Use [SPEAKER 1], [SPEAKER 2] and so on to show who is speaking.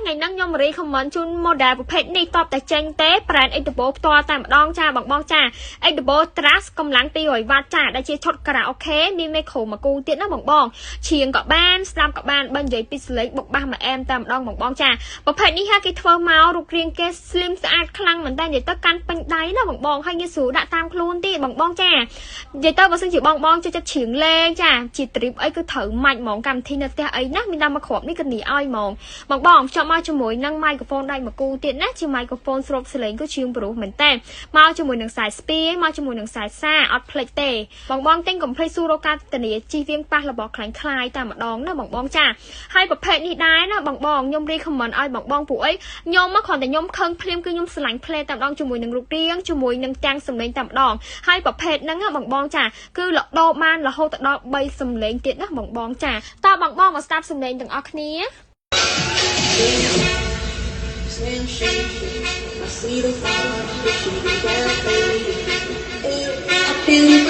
[SPEAKER 1] ថ្ងៃហ្នឹងខ្ញុំ recommend ជូន model ប្រភេទនេះតបតែចេញទេ brand Xdobo ផ្ទាល់តែម្ដងចាបងបងចា Xdobo Trust កម្លាំង200វ៉ាត់ចាដែលជាឈុតខារ៉ាអូខេមានមេក្រូមួយគូទៀតណាបងបងឈៀងក៏បានស្ដាប់ក៏បានបើនិយាយពីសលេងបុកបាសមួយអែមតែម្ដងបងបងចាប្រភេទនេះហាគេធ្វើមករូបរាងគេ slim ស្អាតខ្លាំងមែនតើនិយាយទៅកាន់ពេញដៃណាបងបងហើយងាយស្រួលដាក់តាមខ្លួនទៀតបងបងចានិយាយទៅបើសិនជាបងបងចូលចិត្តច្រៀងលេងចាជា trip អីគឺត្រូវម៉ាច់ហ្មងកម្មវិធីនៅផ្ទះអីណាមានតែមួយគ្រាប់នេះគឺនីឲ្យហ្មងបងបងភ្ជាប់មកជាមួយនឹង microphone ដៃមួយគូទៀតណាជា microphone ស្រូបសលេងគឺច្រៀងព្រោះមែនតើមកជាមួយនឹងខ្សែស្ពាយមកជាមួយនឹងខ្សែសាអត់ភ្លេចទេបងបងទិញកុំភ្លេចសួររកការធានាជិះវៀងប៉ះរបស់ខ្លាញ់ខ្លាយតែម្ដងណាបងបងចាហើយប្រភេទនេះដែរណាបងបងខ្ញុំ recommend ឲ្យបងបងពួកអីខ្ញុំមកគ្រាន់តែខ្ញុំខឹងភ្លាមគឺខ្ញុំស្រឡាញ់ play តែម្ដងជាមួយនឹងរូបរាងជាមួយនឹងទាំងសំឡេងតែម្ដងហើយប្រភេទហ្នឹងណាបងបងចាគឺលដូរបានរហូតដល់3សំឡេងទៀតណាបងបងចាតើបងបងមកស្ដាប់សំឡេងទាំងអស់គ្នា
[SPEAKER 2] Slim shady, my sweetest. I feel